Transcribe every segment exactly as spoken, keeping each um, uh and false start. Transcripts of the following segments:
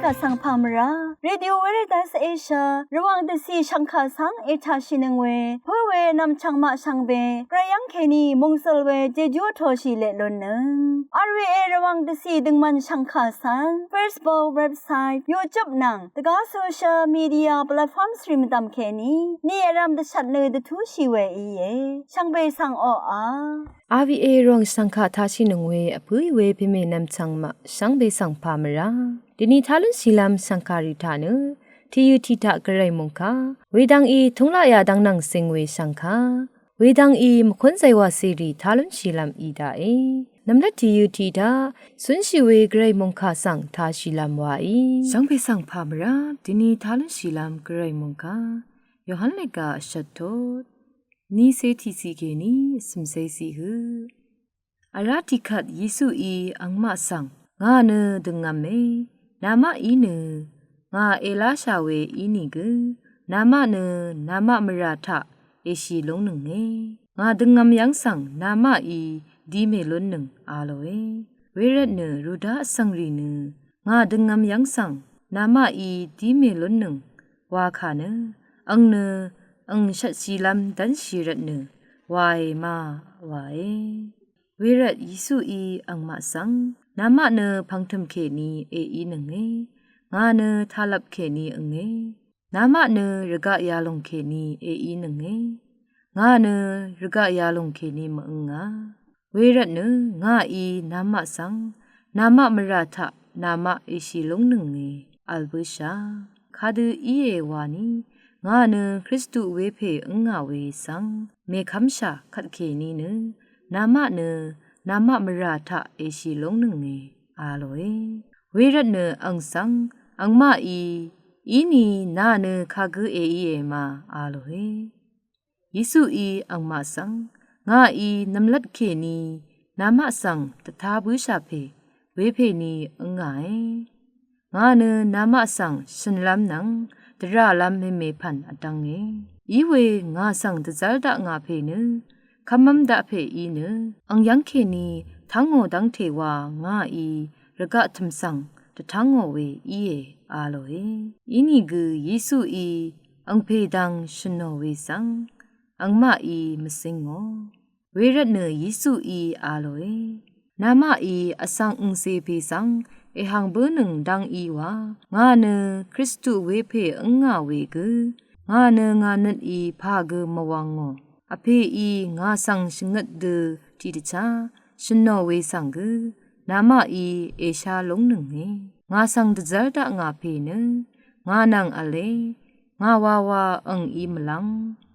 Vsvng pà mvrá Radio Veritas Asia Rvwàng dvcì shv̀ngkà svng ètàshìnøng we pǿ we nv̀mchv̀ng maq shvngbe gvray yv́ng kèní mòngsøl we jejú vtoshì leq lunnøng. R V A Rvwàng dvcì døngmvn shv̀ngkà svng Facebook, website, YouTube nvng dvgá social media platforms rì mvdv̀m kèní ni vrv̄m dvshvt nø dvtúshì we íe. Shvngbe svng oqà R V A Rvwàng shv̀ngkà tashìnøng we vpǿì we pèmè nv̀mchv̀ng maq shvngbe svng pà mvrá dvni tá lúnshìlv́m shv̀ngkà rì taq nø tìyø tiq taq gvray mòngkà wedvng í túng laqyà dvng nvng sing we shv̀ngkà wedvng í mvkúnzay wàcèrì tá lúnshìlv́m í daqe. Nv̀mlat tìyø tiq taq cúnshì we gvray mòngkà svng tāshìlv́m waí shvngbe svng pà mvrá dvni tá lúnshìlv́m gvray mòngkà Yohan lèga vshvt tot vnícé tiqciq kèní vcø̀mcé ciq høq. Vrá tiqkvt Yesuí angmaq svng ngà nø døngv̄me, namaq í nø ngà èláshà we ínìgø namaq nø namaq mvrà taq èshì lúngnønge. Ngà døngv̄m yv́ng svng namaqí dí mèlúnnøng a lòe. Wervtnø rudá vsvng rì nø ngà døngv̄m yv́ng svng namaqí dí mèlúnnøng wa kà nø ang nø ang shvtshìlv́m dv́nshì rvtnø wae ma wae. Wervt Yesuí angmaq svng namaq nø pv̀ngtø̀m kèní èínønge. Ngà nø tàlvp kèní ønge. Namaq nø rvgaq yalòng kèní èínønge. Ngà nø rvgaq yalòng kèní mvønga. Wervtnø ngàí namaq svng namaq mvrà taq namaq èshì lúngnønge vl bǿshà. Kadø íe wani ngà nø Kristu wepè ǿngà we svng mèkv́mshà kvtkèní nø namaq nø namaq mvrà taq èshì lúngnønge a lòe. Wervtnø ang svng angmaqí íni nà nø kagǿ èíe ma a lòe. Yesuí angmaq svng ngàí nv̀mlat kèní namaq svng dvtá bǿshà pè wepèní ǿngàe. Ngà nø namaq svng shø̀nlv́m nvng dvràlv́m mèmèpv̀n vdv́nge. Iwe ngà svng dvzv́r daq ngà pè nø kv́mv́m daq pè í nø ang yv́ng kèní tv́ngò dv́ngte wa ngàí rvgaq tø̀m svng dvtv́ngò we íe a lòe. Inìgø Yesuí angpè dang shø̀nò we svng angmaqí mvcíngò. Wervtnø Yesuí a lòe. Namaqí vsvng angcè pè svng èhv̀ng bǿnøng dang í wa ngà nø Kristu wepè ǿngà we gø ngà nø ngà nøtí pà gø mvwv̄ngò. Vpèí ngà svng shvngøt dø tiqdvchá shø̀nò we svng gø namaqí èshá lúngnønge. Ngà svng dvzv́r daq ngà pè nø ngà nvng v̄le. Ngà wawa angí mvlv́ng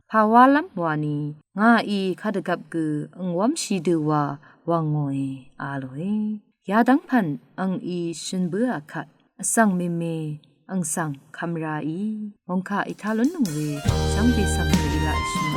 pà wálv́m wani ngàí kadvgvp gø angwv́mshì dø wa wv̄ngòe a lòe. Yadv́ng pv̀n angí shø̀n bǿà kvt vsvng mèmè ang svng kvmra í mòngkà ètá lúnnøng we shvngbe svng we èlaq shø̀n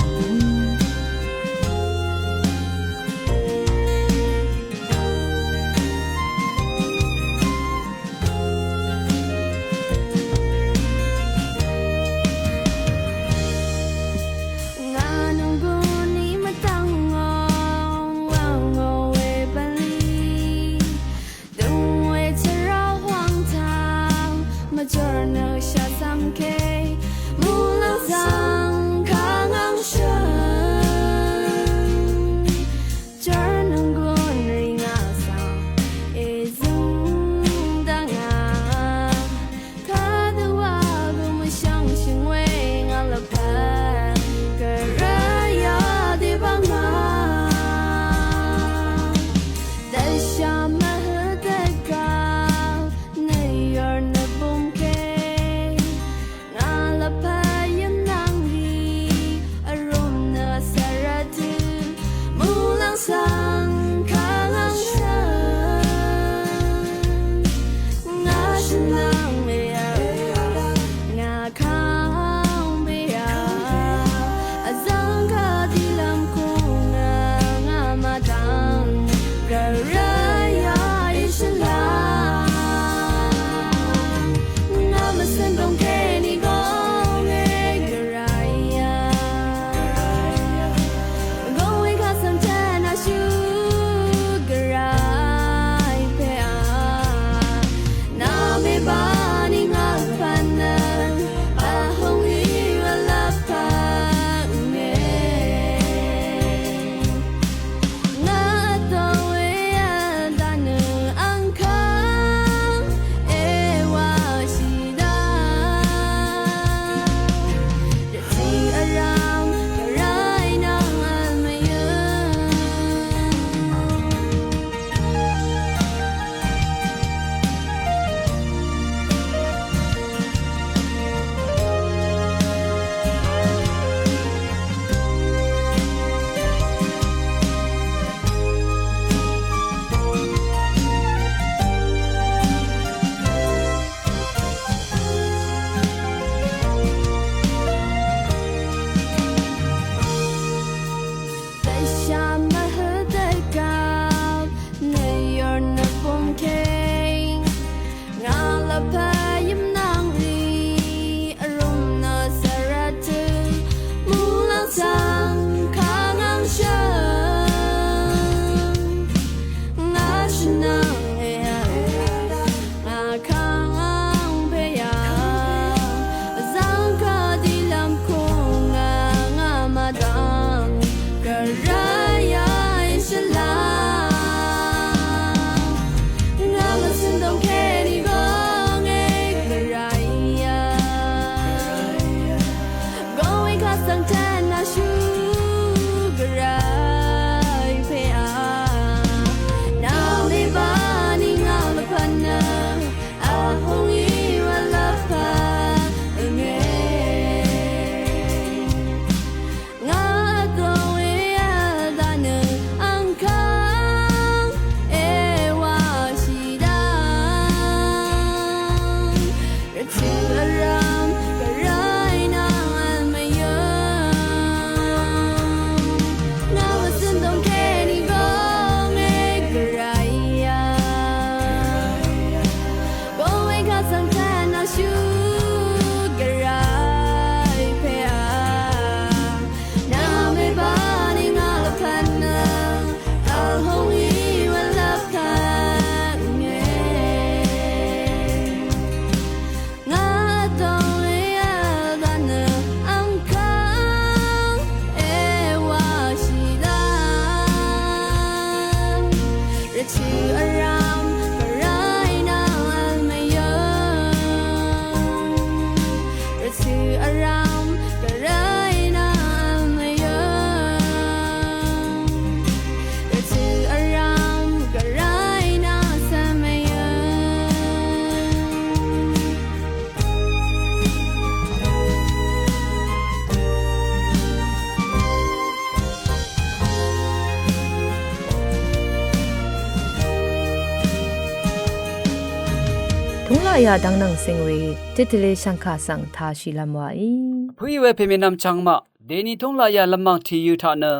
Tūnglaqyà dvngnvng sìng we tiqtvle shv̀ngkà svng tāshìlv́m wàí. Vpǿì we pèmènvm chvngmaq dèni tūnglaqyà lvmvng tìyø̄ taq nø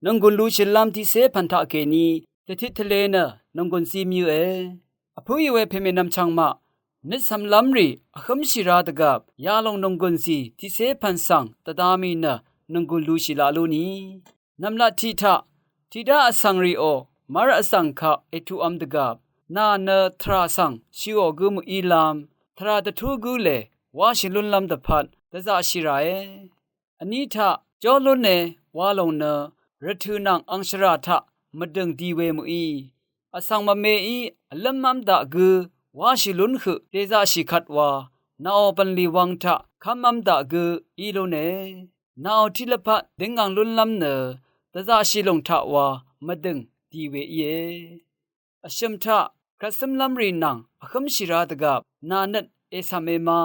nònggùn lushìlv́m tiqcé pv̀n taqkèní dvtit tvle nø nònggùn zí mvyø̄e. Vpǿì we pèmènvm chvngmaq nøt cv̀mlv́mrì vhǿmshì rā dvgvp yalòng nònggùn zì tiqcé pv̀n svng dvda mì nø nònggùn lushì laq lú ni. Nv̀mlat tiq taq tiqdá vsvng rìò mv́r vzv̀ng kaq ètuqvm dvgvp nà nø tvrà svng shø̀ò gø mø̀ílv́m tvrà dvtú gǿ lè wáshì lúnlv́m dvpvt dvzaqshì ràe. Vní taq jó lúne wa lòng nø rvtø̀ nvng angshvrà taq mvdø̀ng di we mø̀í vsvng mvmeí vlǿmv́m daq gø wáshì lún høq dèzaqshì kvt wa nàò bv̀nlì wvng taq kv́mv́m daq gø í lúne. Nàò tiq lvpat døngngàng lúnlv́m nø dvzaqshì lòng taq wa mvdø̀ng di we íe. Vshø̀m taq kvt zǿmlv́mrì nvng vhǿmshì rā dvgvp nà nøt ècv̀me ma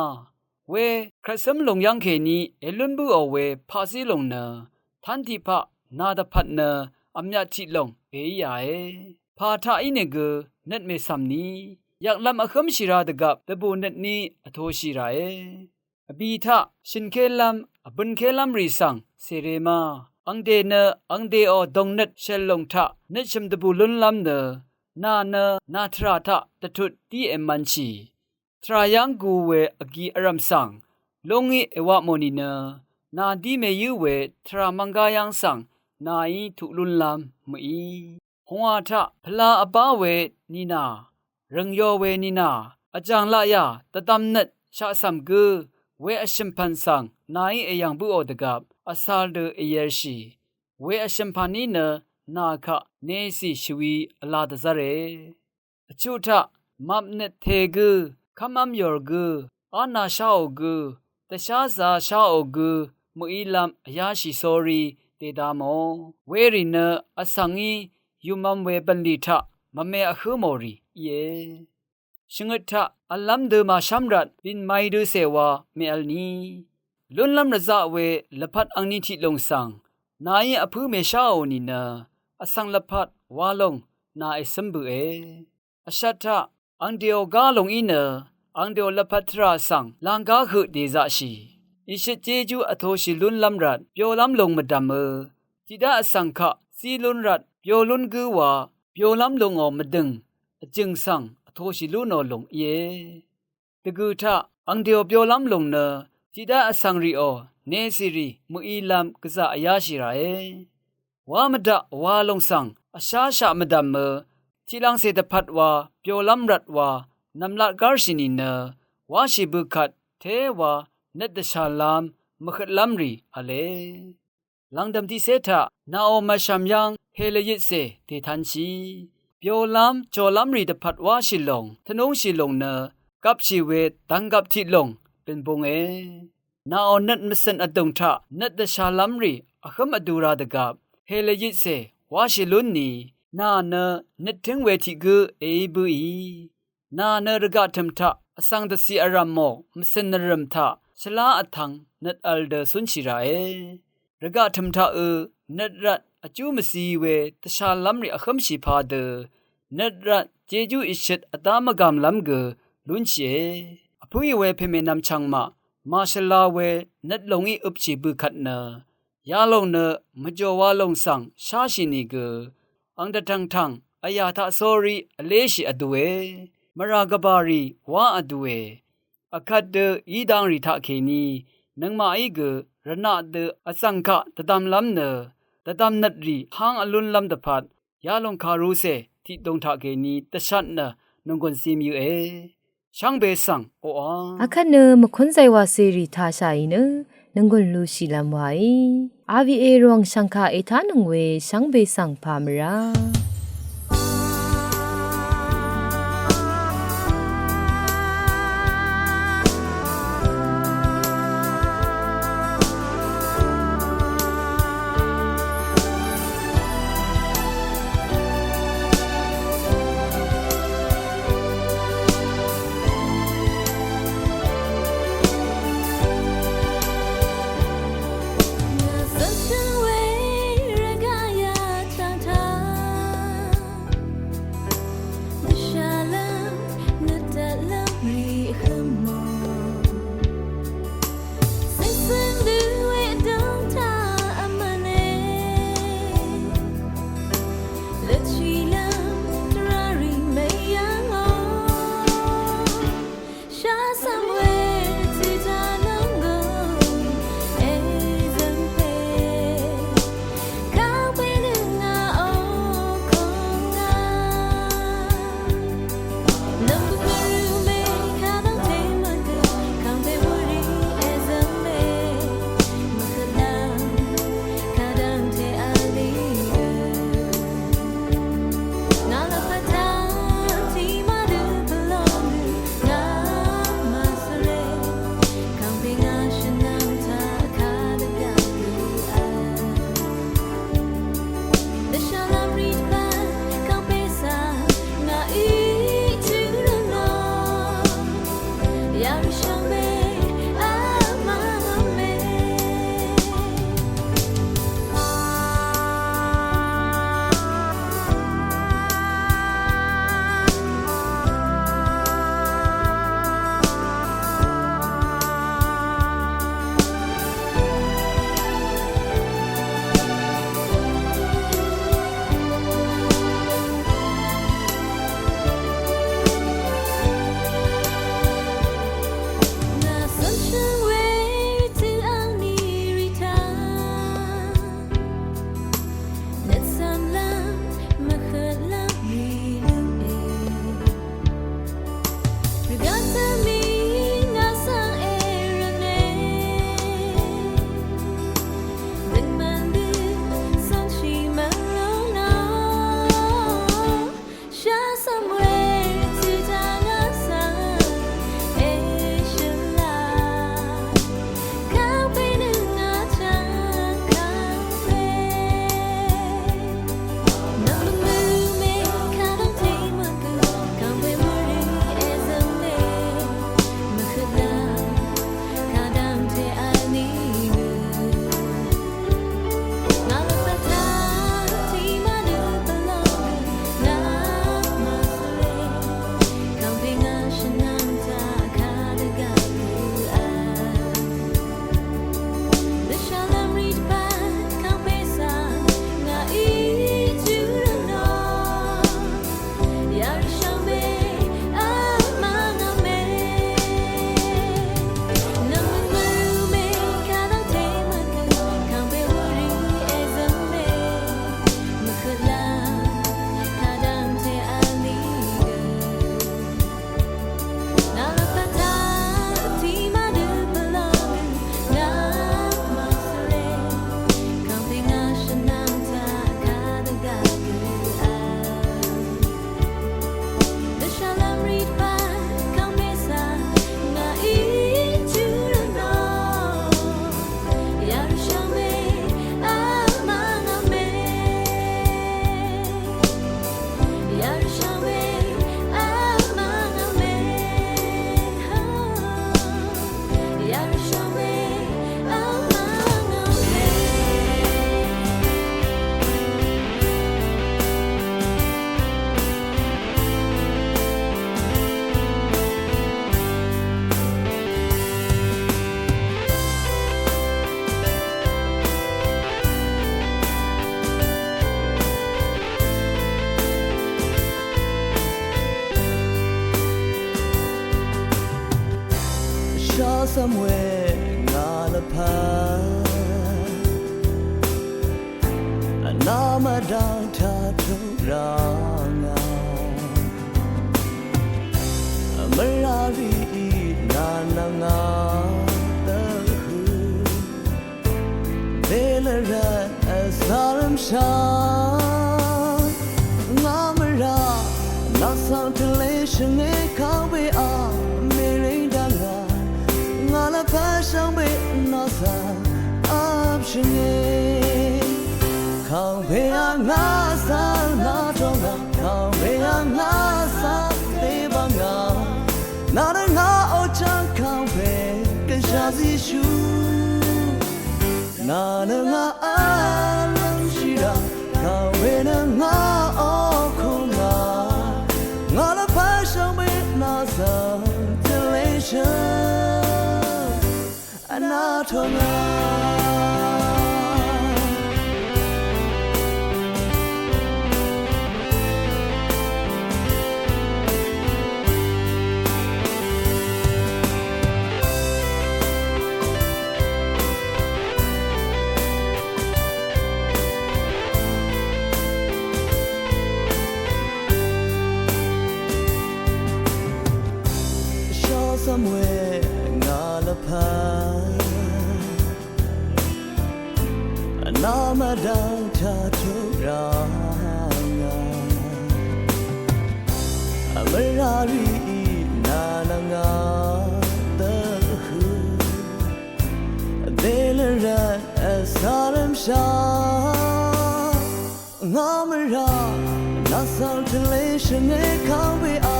we kvt zǿm lòng yv́ng kèní èlún bǿò we paqzí lòng nø tv́n tiqpaq nà dvpvt nø vmyat tiq lòng èíàe. Pà taq ínìgø nøt mècv̀m ni yvklv́m vhǿmshì rā dvgvp dvbù nøt ní vtoshì ràe. Vbì taq shø̀nkélv́m vbø̀nkélv́mrì svng cèrema angdè nø angdèò dòngnøt shèl lòng taq nøtshø̀m dvbù lúnlv́m nø nà nø nà tvrà taq dvtut dí èmv̄nshì. Tvrà yv́ng gu we vgi vrv̀m svng lúngí èwapmò nìnø nà dí mèyǿ we tvrà mvnggá yv́ng svng nàí tuq lúnlv́m mø̀í. Pungwà taq pvla vbá we nìnà rø̀ngyo we nìnà vjàng laqyà dvdvm nøt shaqcv̀m gǿ we vshø̀mpv̀n svng nàí èyv̀ng bǿò dvgvp vcāl dø èyv̄lshì we vshø̀mpv̀n í nø nà kaq necì shvwi vla dvzv́re. Vchuq taq màpnøt te gǿ kv́mv́m yòr gǿ á nà sháò gǿ dvsházā sháò gǿ mø̀ílv́m vyáshì sórí dèda mò werì nø vsvng í yùmv̄m we bv̀nlì taq mvme vhǿ mò rì íe. Shvngøt taq v̀llv́m dø màshv́m rvt bìn may dø cè wa mèvl ni. Lúnlv́m rvzaq we lvpat angni tiq lòng svng nàí vpǿ mèsháò nìnø vsvng lvpat wa lòng nà ècǿm bø̀e. Vshat taq angdèò gá lòng í nø angdèò lvpat tvrà svng lv̀nggá høq dèzaqshì. Ìshøt jéjú vtoshì lúnlv́m rvt byolv́m lòng mvdv̀mø tiqdá vsvng kaq zí lún rvt byo lún gǿ wa byolv́m lungò mvdø̀ng vjø̀ng svng vtoshì lú nò lòng íe. Dvgø̀ taq angdèò byolv́m lòng nø tiqdá vsvng rìò necìrì mø̀ílv́m gvzà vyáshì ràe. Wá mvdaq wa lòng svng vsháshaq mvdv̀mø tiqlangcè dvpvt wa byolv́m rvt wa nv̀mlat gárshì nìnø wáshì bø kvt téwa nøt dvshàlv́m mvhøtlv́mrì v̄le. Lv̀ngdv̀m tiqcé taq nàò mvshv̀m yv́ng hèlvyitcè dètanshì. Byolv́m jòlv́mrì dvpvt wáshì lòng tvnúngshì lòng nø gvpshì we dvnggvp tiq lòng bø̀n būnge. Nàò nøt mvcø̀n vdùng taq nøt dvshàlv́mrì vhǿm vdu rā dvgvp hèlvyitcè wáshì lún ni nà nø nøttǿng we tiq gǿ èí bǿì. Nà nø rvgaq tø̀m taq vsvng dvcì vrv̀mò mvcø̀n nvrø̀m taq shvlá vtvng nøt vl dø cúnshì ràe. Rvgaq tø̀m taqø nøt rvt vjú mvzi we dvshàlv́mrì vhǿmshì padø nøt rvt jejú ìshøt vdá mvgàmlv́m gø lúnshìe. Vpǿì we pèmènvm chvngmaq màshvla we nøt lòngí øpshì bø kvt nø yalòng nø mvjò wa lòng svng sháshì nìgø ang dvtv̀ngtv̀ng vyà taq sórí vléshì vdue. Mvrà gvbàrì wá vdue. vkvt dø í dang rì taqkèní nøngmaqí gø rvnaq dø vzv̀ng kaq dvdvmlv́m nø dvdvmnøt rì háng vlúnlv́m dvpvt yalòng kàrúcè tiqdung taqkèní dvshat nø nònggùn cim yøqe. Shvngbe svng oqà. Akvt nø mvkúnzay wacèrì tashàì nø nònggùn lushìlvm waì. R V A Rvwàng shv̀ngkà ètánøng we shvngbe svng pà mvrá. Shasvm we ngà lvpat vnà mvdv̀ng taq tuq rvngà, mvrà rìí nà nvngà dvhø̀ dèlvrvt vsv̀rvmshà. Ngà mvrà nà svng tvlē shvngē kàngpè a mèrìng dvngà, ngà lvpat shvngbe nà svng vp shvngē. Kàngpè a ngà svng nà tongà, kàngpè a ngà svng dèbvngà. Nà nø ngà oqchvng kàngpè gvshà zíshú. Nà nø ngà vlv́m shìrà, kàngpè nø ngà okungà. Ngà lvpat shvngbe nà svng tvlē shvngē. Vnà tongà. Shasvm we ngà lvpat vnà mvdv̀ng taq tuq rvngà, mvrà rìí nà nvngà dvhø̀ dèlvrvt vsv̀rvmshà. Ngà mvrà nà svng tvlē shvngē kàngpè a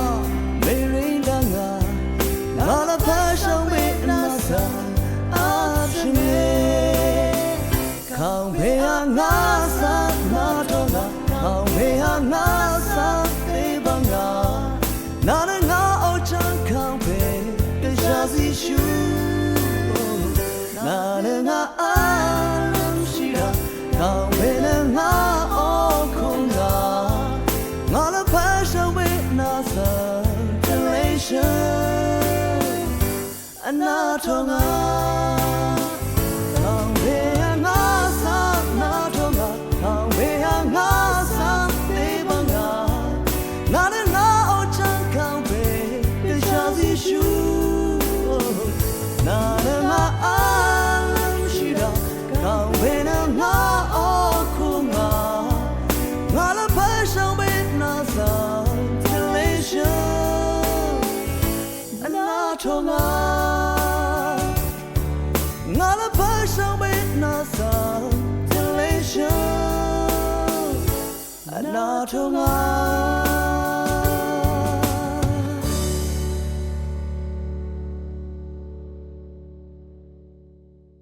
mèrìng dvngà, ngà lvpat shvngbe nà svng vp shvngē. Kàngpè a ngà svng nà tongà, kàngpè a ngà svng dèbvngà. Nà nø ngà oqchvng kàngpè gvshà zíshú. Nà nø ngà vlv́m shìrà, kàngpè nø ngà okungà. Ngà lvpat shvngbe nà svng tvlē shvngē. Vnà tongà. Kàngpè a ngà svng nà tongà, kàngpè a ngà svng dèbvngà. Nà nø ngà oqchvng kàngpè gvshà zíshú. Nà nø ngà vlv́m shìrà, kàngpè nø ngà okungà. Ngà lvpat shvngbe nà svng tvlē shvngē. Vnà tongà. Ngà lvpat shvngbe nà svng tvlē shvngē. Vnà tongà.